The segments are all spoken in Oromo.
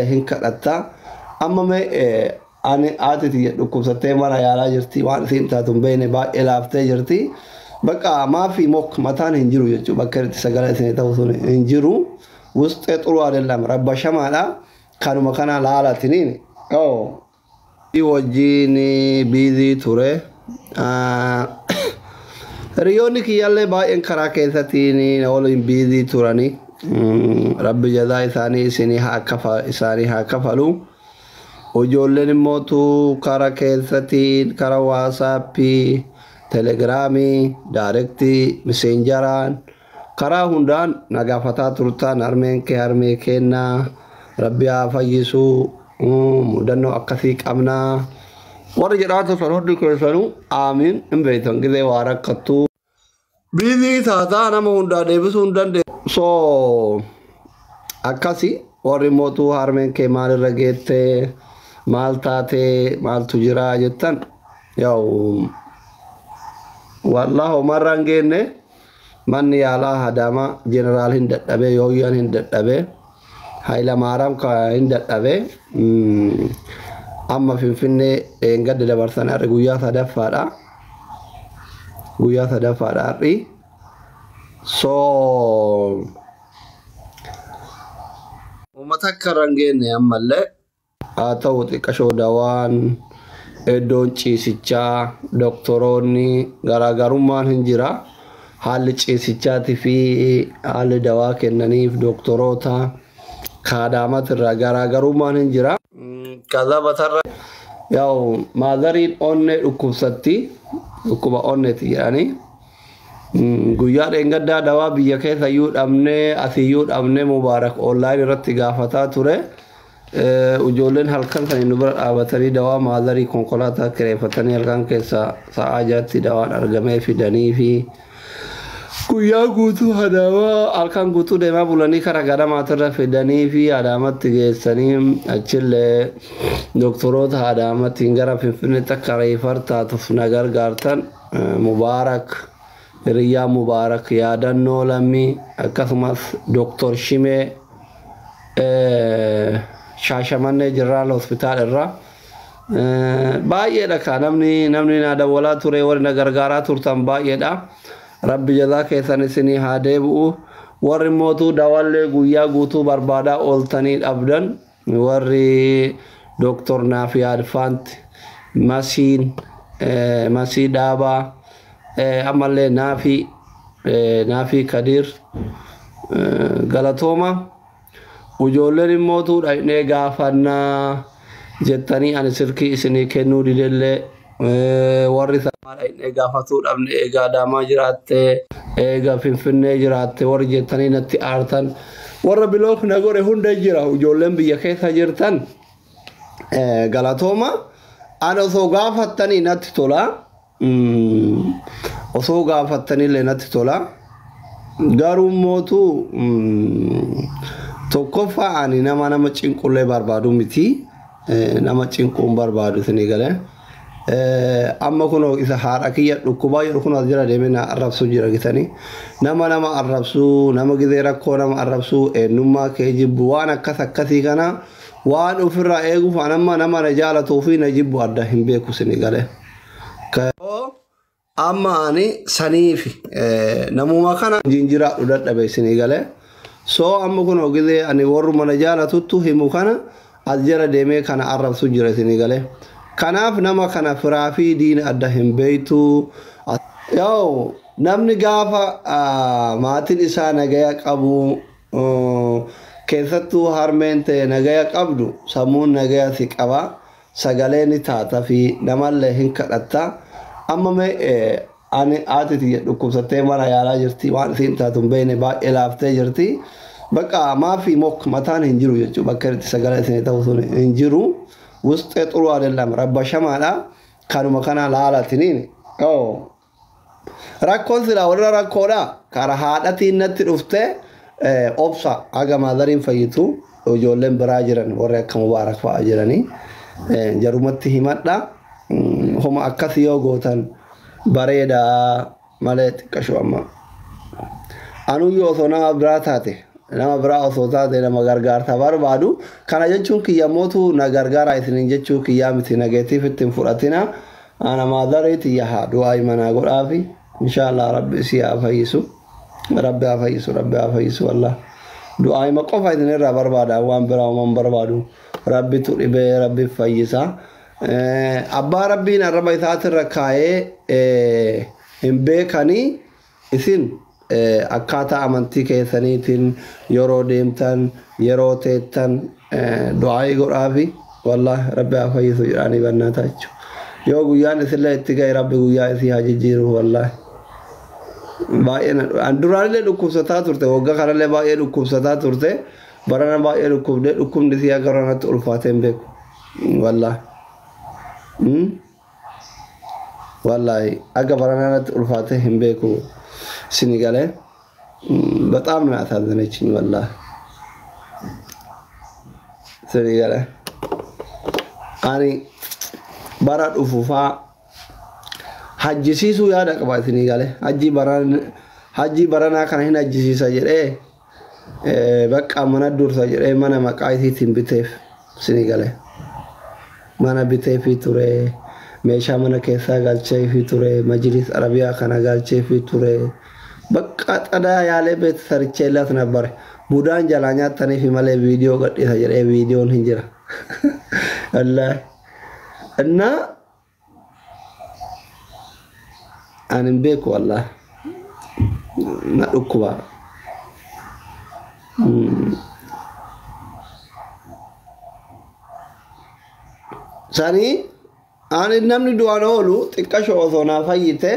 Hin kadhatta. Amma mee ani haati tiyya dhukkubsattee mana yaalaa jirti, waan isiin taatu hin beekne, baay'ee laaftee jirti. Bakka maafi mok mataan hin jiru jechuudha, bakka itti sagalee isin ta'u sun hin jiru. Wusxee xuruu adelam rabba shamaadha. Kanuma kana laalatiniin. Wajjin busy ture. Hiriyoonni kiyyaallee baay'een karaa keessattiin waliin busy turanii. Rabbi jazaa isaanii isinii haa kafa isaanii haa kafalu. Ijoolleen immootu karaa keessattiin karaa WhatsAppii, Telegramii, direct Messengeraan karaa hundaan na gaafataa turtan, harmeen kee harmee kennaa Rabbi haa fayyisuu, mudannoo akkasii qabnaa. Warri jedhaa turtan hundi keessanuu aamiin. Hin beektan, gizee waa rakkattuu. Busy taataa nama hundaa deebisuu hin dandeenye. So akkasi warri mootuu harmeen kee maalirra geette, maal taatee, maaltu jira jettan, yaa'u wallah homarra hin geenne. Manni yaalaa Adaamaa Jeneraal hin dadhabee, Yooyyaan hin dadhabee, Hayilamaaraam hin dadhabee, amma Finfinnee gadda dabarsan. Har'i guyyaa sadaffaadha. Guyyaa sadaffaadha har'i. So uummata akka irra hin geenne ammallee haa ta'u, xiqqashoo dawaan, iddoon ciisichaa, doktoroonni garaagarummaan hin jira. Haalli ciisichaatii fi haalli dawaa kennaniif doktoroota kaadaamatirraa garaagarummaan hin jira. Kaza batarra yaa'u motheriin onnee dhukkubsatti, dhukkuba onneeti jedhanii. Guyyaa dheengaddaa dawaa biyya keessa iyyuu dhabnee, asiyyuu dhabnee, Mubaarak online irratti gaafataa ture. Ijoolleen halkan sanii nu bira dhaabatanii dawaa motherii konkolaataa kireeffatanii halkan keessa sa'aa 6tti dawaan argamee fidanii fi guyyaa guutuu Adaamaa halkan guutuu deemaa bulanii karaa ganamaatirra fidanii fi Adaamatti geessanii, achillee doktoroota Adaamatti gara Finfinneetti akka refer taatuuf na gargaartan, Mubaarak, hiriyyaa Mubaarak, Yaadannoo Lammii, akkasumas Doktor Shimee Shaashamannee General Hospital irraa baay'eedha. Ka namni na dawwalaa ture, warri na gargaaraa turtan baay'eedha. Rabbi jazaa keessan isinii haa deebi'u. Warri mootuu dawallee guyyaa guutuu barbaadaa ooltanii dhabdan, warri Doktor Naafiyaad Faanti, Masiin, Masii Dhaabaa, ammallee Naafii Kadiir, galatooma. Ijoolleen immootuu dhaqnee gaafannaa jettanii ani silkii isinii kennuu didellee, warri samaa dhaqnee gaafatuu dhabne, eega Adaamaa jiraatte, eega Finfinnee jiraatte warri jettanii natti aartan, warra block na godhe hunda jira. Ijoolleen biyya keessa jirtan galatooma. Ani osoo gaafattanii natti tola, osoo gaafattanillee natti tola. Garuu mootu tokkoffaa ani nama cinqullee barbaadu miti, nama cinquun barbaadu isinii galee. Amma kun isa haadha kiyya dhukkubaa jedhu kun as jira deemee na arrabsuu jira gitanii, nama arrabsuu, nama gizee rakkoo nama arrabsuu, eenyummaa kee jibbu, waan akkas akkasii kana waan ofirraa eeguuf an amma nama na jaalatuu fi na jibbu adda hin beeku isinii galee. Amma ani saniif namuma kana jinjiraadhu dadhabe isinii galee. So amma kun gizee ani warruma na jaalatuttu himu kana as jala deemee kana arrabsuu jira isinii galee. Kanaaf nama kana firaa fi diina adda hin beeytu. Yoo namni gaafa maatiin isaa nagaya qabu, keessattuu harmeen ta'e nagaya qabdu, sammuun nagaya si qaba, sagalee ni taata fi namallee hin kadhatta. Amma mee ani haati tiyya dhukkubsattee mana yaalaa jirti, waan isiin taatu hin beekne, baay'ee laaftee jirti. Bakka maafi mok mataan hin jiru jechuudha, bakka itti sagalee isinii ta'u sun hin jiru. Wusxee xuruu adelam rabba shamaadha. Kanuma kana laalatiniin. Rakkoon silaa warra rakkoodha. Karaa haadhatiin natti dhufte obsa haga motheriin fayyitu ijoolleen biraa jiran, warri akka Mubaarak fa'aa jiranii jarumatti himadha. Homa akkasii yoo gootan bareedaa malee xiqqashu amma. Anuyyoo osoo nama biraa taate Nama biraa osoo taate nama gargaarsa barbaadu. Kana jechuun kiyya mootu na gargaara isiniin jechuu kiyyaa miti, nageetiif ittiin fudhatina. Ana maadarii tiyya haa du'aa manaa godhaafi. Inshaallah Rabbi isii haa fayyisu. Rabbi haa fayyisu, Rabbi haa fayyisu, wallah. Du'aa hima qofa isinirraa barbaada, waan biraa uuman barbaadu. Rabbitu dhibee, Rabbi fayyisa. Abbaa Rabbiin arraba isaatirra kaayee hin beekanii. Isin akkaataa amantii keessaniitiin yeroo deemtan, yeroo teettan du'aa'ii godhaafi, wallah Rabbi haa fayyisu jedhanii bannaata jechuudha. Yoo guyyaan isillee itti ga'e, Rabbi guyyaa isii haa jijjiiru, wallahi. Baay'ee duraanillee dhukkubsataa turte, waggaa kanallee baay'ee dhukkubsataa turte, barana baay'ee dhukkubdee, dhukkubni isii akka baranatti ulfaatee hin beeku. Wallahi. Wallahi akka baranatti ulfaatee hin beeku. Sini galee በጣም ነው ያሳዘነችኝ ወላሂ። Sini galee ani bara dhufufaa hajjisiisuu yaada qaba, isinii galee. Hajjii baranaa kana hin hajjisiisa jedhee, bakka mana dursa jedhee mana maqaa isiitiin biteef, isinii galee. Mana biteefii ture, meeshaa mana keessaa galcheefii ture, majlis arabiyaa kana galcheefii ture. Bakka xadaa yaalee beet saricheellas nabbare. Budaan jalaa nyaattaniifi malee viidiyoo gadhiisa jedhee viidiyoon hin jira. Wallaahi. እና ani hin beeku, wallaahi. Na dhukkuba. Sanii ani namni du'aan oolu xiqqasho osoo naa fayyite,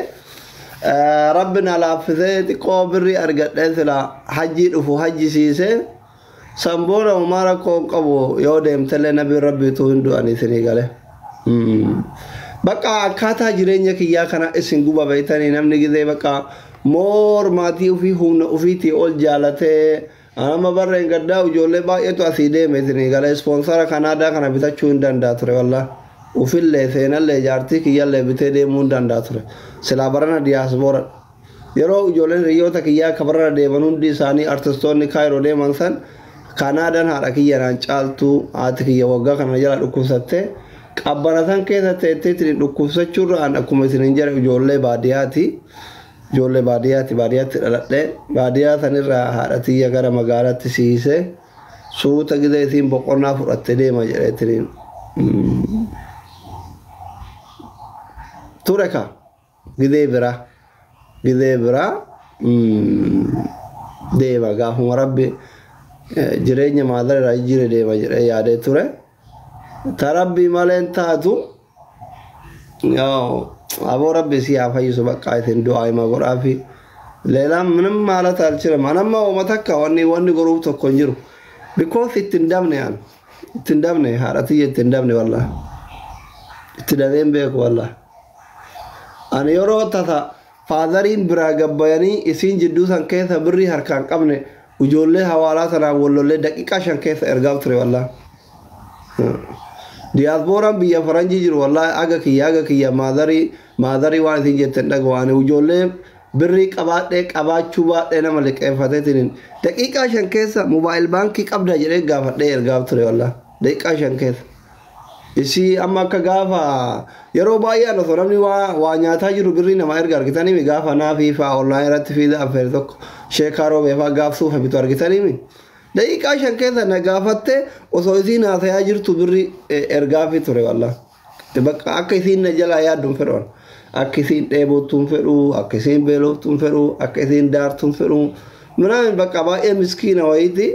Rabbi na laaffisee xiqqoo birrii argadhee sila hajjii dhufu hajjisiise, san booda homaa rakkoo hin qabu. Yoo deemtellee nabiin Rabbiitu hin du'an, isinii gale. Bakka akkaataa jireenya kiyyaa kana isin guba beeytanii, namni gizee bakka moor maatii ofii humna ofiitii ol jaalatee. Nama barreen gaddaa ijoollee baay'eetu asii deeme, isinii galee. Ispoonsara Kanaadaa kana bitachuu hin danda'a ture, wallah. Ufillee seenallee jaartii kiyyallee bitee deemuu hin danda'a ture. Silaa barana diyaasboora. Yeroo ijoolleen hiriyoota kiyyaa akka barana deeman hundi isaanii artistoonni Kaayiroo deeman san, Kanaadaan haadha kiyya naan caaltuu, haati kiyya waggaa kana jala dhukkubsattee qabbana san keessa teetteetiin dhukkubsachuurra, an akkuma isinin jedhe ijoollee baadiyyaati. Ijoollee baadiyyaati, baadiyyaatti dhaladhee, baadiyyaa sanirraa haadha tiyya gara magaalaatti siisee suuta gizee isiin boqonnaa fudhatte deema jedheetiin ture. Ka gizee biraa deema, gaafuma Rabbi jireenya maadara irraa jijjiire deema jedhee yaadee ture. Ta Rabbi maleen taatu. Aboo Rabbi si haa fayyisu, bakka isin du'aa hima godhaafi. ሌላ ምንም ማለት አልችልም። Anamma oma takka wanni goruuf tokko hin jiru. Because itti hin dabne, an itti hin dabne, haadha tiyya itti hin dabne, wallah. Itti dabeen beeku, wallah. Ani yeroo tasa faadariin biraa gabbayanii isiin jidduu san keessa birrii harkaan qabne, ijoollee hawaalaa sanaan wallollee daqiiqaa 5 keessa ergaa ture, wallah. Diyaaspooraan biyya faranjii jiru, wallahi, aga kiyya maadarii waan isin jettan dhagahu. Ani ijoollee birrii qabaadhee qabaachuu baadhee nama liqeeffateetiin daqiiqaa 5 keessa mobile baankii qabda jedhee gaafadhee ergaa ture, wallah, daqiiqaa 5 keessa. Isii amma akka gaafa yeroo baay'ee osoo namni waa nyaataa jiru birrii nama erga argitanii, gaafa naafii fa'aa online irratti fiida affeere tokko sheekaa roobee fa'aa gaaf suufa bitu argitanii, daqiiqaa 5 keessa na gaafatte osoo isiin haasayaa jirtu birrii ergaafii ture, wallah. Bakka akka isiin na jalaa yaaddu hin fedhan. Akka isiin dheebottu hin fedhu, akka isiin beeloftu hin fedhu, akka isiin daartu hin fedhu. ምናምን በቃ baay'ee miskiina wayiiti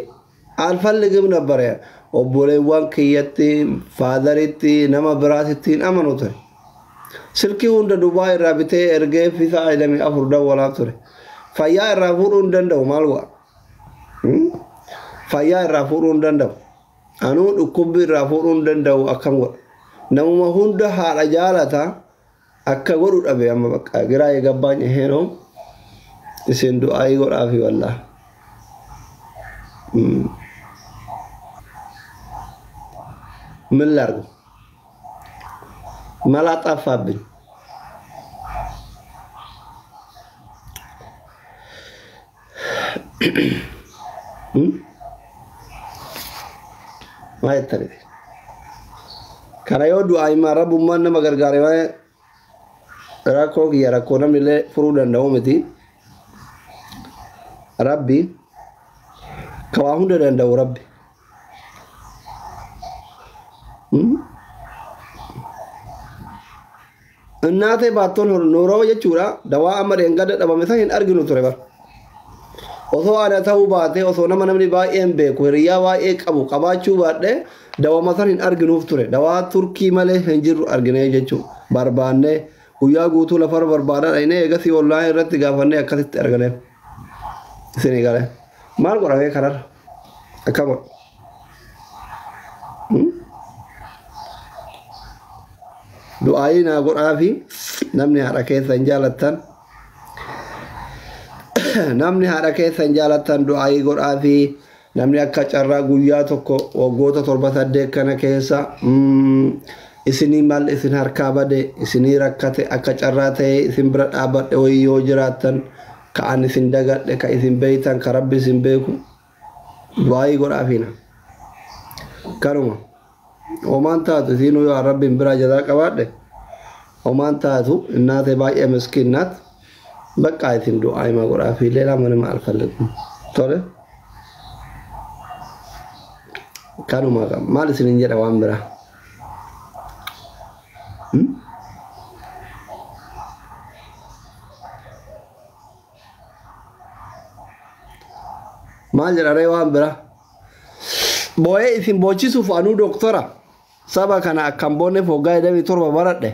አልፈልግም ነበረ። Obboleewwan kiyyatti, faadaritti, nama biraatitti hin amanu ture. Silkii hunda Dubaa irraa bitee ergee fisaa 24 dawwalaa ture. Fayyaa irraa fuudhuu hin danda'u, maal godha? Fayyaa irraa fuudhuu hin danda'u. Anuu dhukkubbii irraa fuudhuu hin danda'u, akkam godha? Namuma hunda haadha jaalata akka godhu dhabe amma, bakka giraa eegabbaan eheenoo isin du'aayii godhaafi, wallah. ምን ላድርገው? መላ ጠፋብኝ። Maal jettaniiti? Kana yoo du'aa himaa rabbummaan nama gargaare malee rakkoo kiyya rakkoo namni illee furuu danda'u miti. Rabbi ka waa hunda danda'u rabbi. Innaatee baattoon nuuroo jechuudha dawaa amma dheengadda dhabame san hin arginu ture bara. Osoo ana ta'uu baatee osoo nama namni baay'een beeku hiriyyaa baay'ee qabu qabaachuu baadhee dawama san hin arginuuf ture. Dawaa Turkii malee hin jirru arginee jechuudha. Barbaannee guyyaa guutuu lafarra barbaadaa dhaqnee eegasii onlaayinii irratti gaafannee akkasitti arganee. Isinii galee. Maal godhamee kanarra? Akkam godha? Du'aayii naa godhaa fi namni haadha keessa hin jaalattan. Namni haadha keessa hin jaalattan du'aayii godhaa fi namni akka carraa guyyaa tokko waggoota 7 8 kana keessa isinii maal isin harkaa bade isinii rakkate akka carraa ta'ee isin bira dhaabbadhe wayii yoo jiraattan ka an isin dagadhe ka isin beeytan ka rabbi isin beeku du'aayii godhaa fiina. Kanuma homaan taatu isiinuu yoo rabbiin biraa jazaa qabaadhe homaan taatu innaate baay'ee miskiinnaat በቃ isin du'aa himaa godhaa fi ሌላ ምንም አልፈልግም። Tole kanuma maal isinin jedha waan biraa. Maal jedha ree waan biraa. Boo'ee isin boochisuuf anuu doktora saba kana akkan boonneef waggaa 27 baradhe.